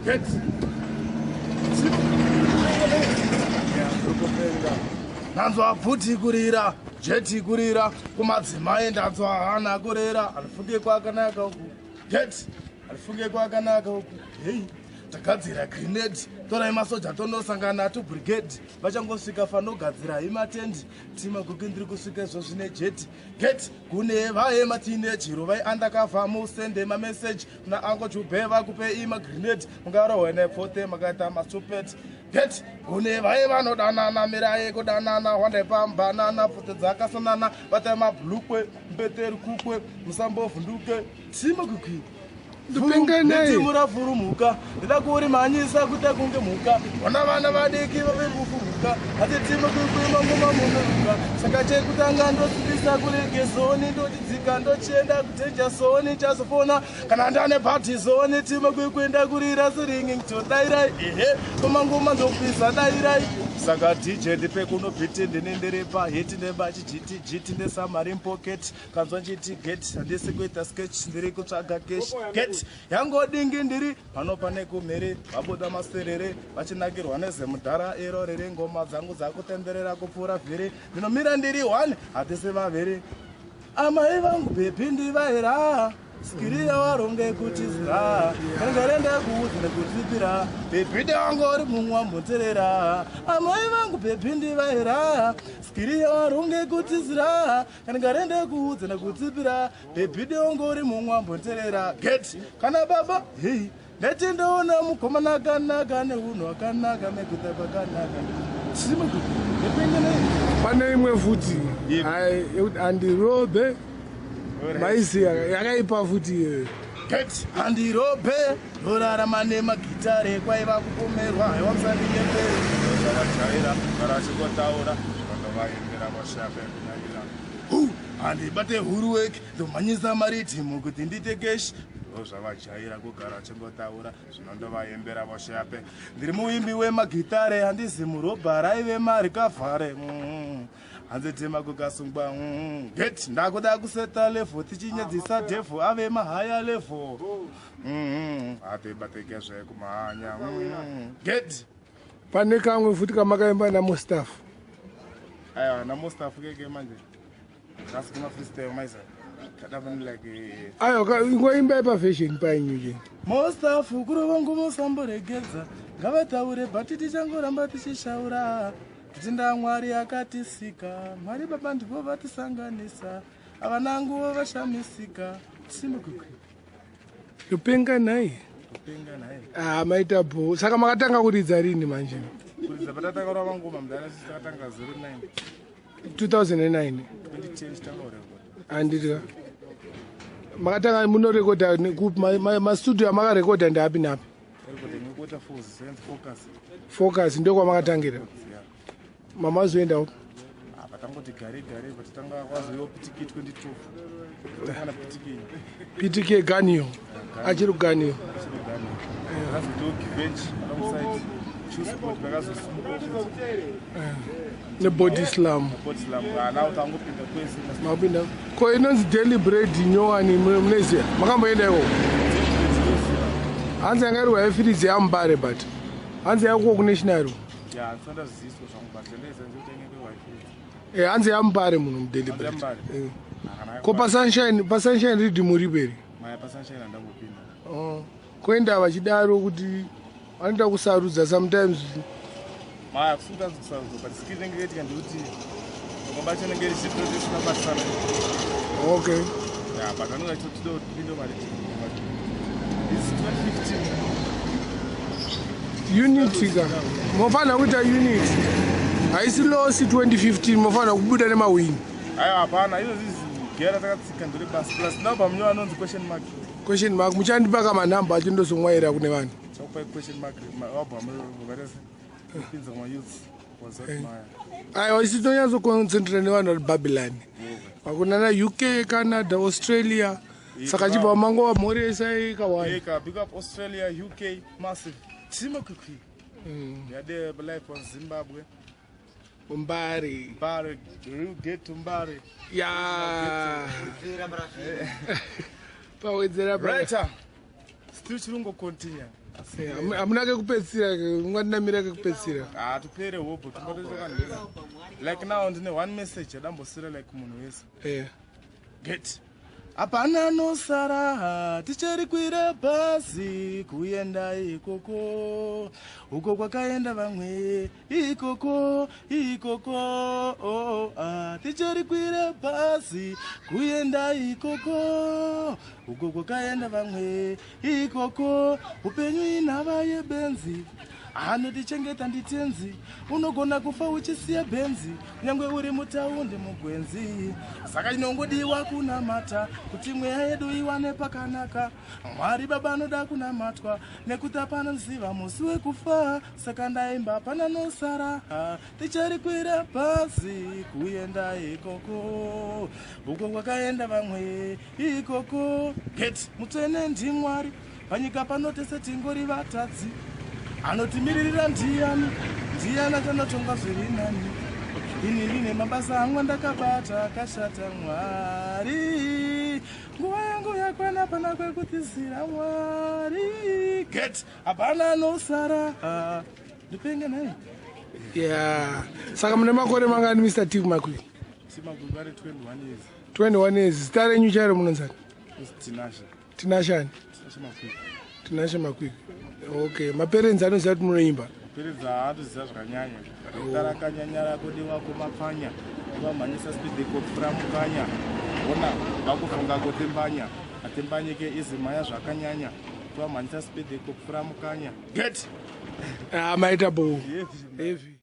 Get. Ndanzwa pfuti kurira, jeti kurira, kumadzimai ndanzwa hana kurira, halifunge kwakanaka uku. Get. Halifunge kwakanaka uku. Hey. Tagadzira grenade, torai masoja tonosangana to brigade. Vachangosvika fanogadzira imatendi. Timagugi ndiri kusvika izvo zvine jeti. Get. Kune vaye matineji rovai undercover musende mameseji kuna ango Jube vakupe imagrenade mungarohwe nepfote makaita mastupet. Get. Kune vaye vanodanana mirai kudanana hwande pambanana pfote dzakasonana batai mabhlukwe mbeteri kukwe musambovhunduke. Timagugi. Ndopenga naye. Ndimura furumuka ndida kurimhanyisa kuita kunge mhuka ona vana vadiki vave kufumuka ati time kukwima ngoma munoruka saka chekutanga ndosipisa kurege zoni ndochidzika ndochienda kutenja zoni chazofona kana ndane party zoni time kuikwenda kurira siringing to dairai ehe koma ngoma ndopisa dairai saka DJ ndipe kuno beat ndine ndiri pa hit nebachi jiti jiti nesamari pocket kanzwa nchiti get handisi kuita sketch ndiri kutsvaga cash get yangodingi ndiri pano pane kumhiri vabuda maserere vachinakirwa nezemudhara iro riri ngoma dzangu dzakutenderera kupfuura vhiri ndinomira ndiri one hatisi vaviri amai vangu bhebhi ndivaira skiri yawaronge kutizira rengerende kuudza nekutsipira bhebhi dewangori mumwa mhoterera amai vangu bhebhi ndivaira skiri yawaronge kutizira kana ngarende kuudza nekutsipira bhebhi deongori mumwa mbonterera get kana baba hei ndati ndoona mukomana akanaka neunhu akanaka nekuta kwakanaka pane imwe futi yekuti andirobe maisi yakaipa futi iyoyo. Get andirobe ndorarama nemagitare kwaiva kupomerwa haiwa musandinyepere zvavajaira gara achingotaura zvandovaendera vashape kunyanyira handibate huruwek ndomhanyisa maridhimu kuti ndiite keshi ndozvavajaira kugara achingotaura zvinondovaembera voshape ndiri muimbi wemagitare handizi murobha raive marikavhare hanzi tema kukasungwa get ndakuda kuseta level tichinyadzisa devil ave mahaya level atibatike zvekumhanya get. Pane kamwe futi kamakaimba naMustafa. Aiwa, naMustafa keke manje kasi kuma freestyle maisa kadavani like Aiwa, ingoimbai paversion painyu chete. Mustafa kurova ngumo samboregedza ngavataure but tichangoramba tichishaura titinda Mwari akatisika Mwari baba ndivo vatisanganisa havana nguva vashamisika simukwikwi. Ndopenga nhai. Kupenga naye. Ah, maita bho. Saka makatanga kuridza rini manje? Kuridza patatanga kurova ngoma mudhara sisi takatanga 09 2009? 2010 titanga kurekoda. Handiti makatanga munorekodha kupi? Mastudio amakarekodha ndeapi napi? Rekoda imwe Waterfalls, Science Focus. Focus ndokwamakatangira? Yeah. Mamazoendawo? Apa tangoti gare gare patitanga kwazoiwa PTK 2012 tangana PTK. PTK Ganiyo achiri kuganiyo? Achiri Ganiyo. Akazotiwo Givenchy alongside Chuseport vakazosimuka futi. Nebody slam. Body slam ana kuti angopinda kwese. Mapinda ko inonzi Daily Bread nyowani munoiziva? Makamboenda ikoko? Hanzi yanga iri Highfields yaMubare, but hanzi yakuko kunational. Ya, ndisanda zviziso zvangu, but ndaiziva kuti inenge Highfields. Hanzi yaMubare muno muDaily Hanzi Bread. yaMubare? Ko paSunshine, paSunshine Riddim uripo here? Maya, paSunshine handambopinda. Oh. Koenda vachidaro kuti vanoita kusarudza sometimes. Maya, kusunganzi kusarudza, but skill inenge yaitika ndekuti ngomba chacho inenge iri chito tisina kubatisana. Yeah, but vanenge vachitotida kuti tipinde mari, but it's 2015. Unity ka, mofanira kuita unity, haisi loss. 2015 mofanira kubuda nemawini. Aiwa, hapana, izvozvi gera takatsika ndori basi, plus nalbum nyo anonzi Question Mark. Question Mark, muchandipa kamanhamba acho ndozomwaira kune vanhu. Chakupai Question Mark album vakarese kupinza kumayouths wazat maya. Aiwa, isi tonyatsoconcentrate nevanhu vari Babylon vakunana UK, Canada, Australia, saka chibva mangova mhoresai kawani. Eka, big up Australia, UK massive Timo Kwikwi yade life on Zimbabwe. Mbare. Mbare, real get to Mbare. Ya, pawedzera. Writer. Still chirungocontinue. Hamuna kekupedzisira, ungandinamira kekupedzisira? Hatipere hopo, tingototokanhira. Like now ndine one message yadambosira, like munhu wese. Get hapana nosara, ticherikwira bhazi kuenda ikoko, uko kwakaenda vamwe, ikoko ikoko. Oh, ah, ticherikwira bhazi kuenda ikoko, uko kwakaenda vamwe ikoko. Upenyu inhava yebenzi, anotichengeta nditenzi. Unogona kufa uchisiya bhenzi, kunyange uri mutaundi mugwenzi. Saka inongodiwa kunamata kuti mweya yedu iwane pakanaka. Mwari Baba anoda kunamatwa nekuti hapanoziva musi wekufa. Saka ndaimba pana nosara, ticharikwira bhazi kuenda ikoko, uko kwakaenda vamwe ikoko. Get mutsvene ndimwari, panyika pano tese tingori vatadzi. Anotimiririra ndiani? Ndiani achanotonga zviri nani? Ini ndine mabasa amwe ndakabata akashata. Mwari, nguva yangu yakwana, pana kwekutizira. Mwari, get hapana anosara. Ndipenge nai. Ya, saka mune makore mangani, Mr T Makwikwi? T Makwikwi ari 21 years. 21 years. Zita renyu chairo munonzani? Tinasha. Tinashani? Tinasha Makwikwi. Tinashe Makwikwi, okay. Maparents anoziva kuti munoimba? Parents haatoziva zvakanyanya. Tarakanyanya rako mapfanya, vamhanyisa speed kopfura mukanya, ona vakufunga kutembanya, atembanyike izimhanya zvakanyanya, tovamhanyisa speed kopfura mukanya. Get Ah, maita bo heavy.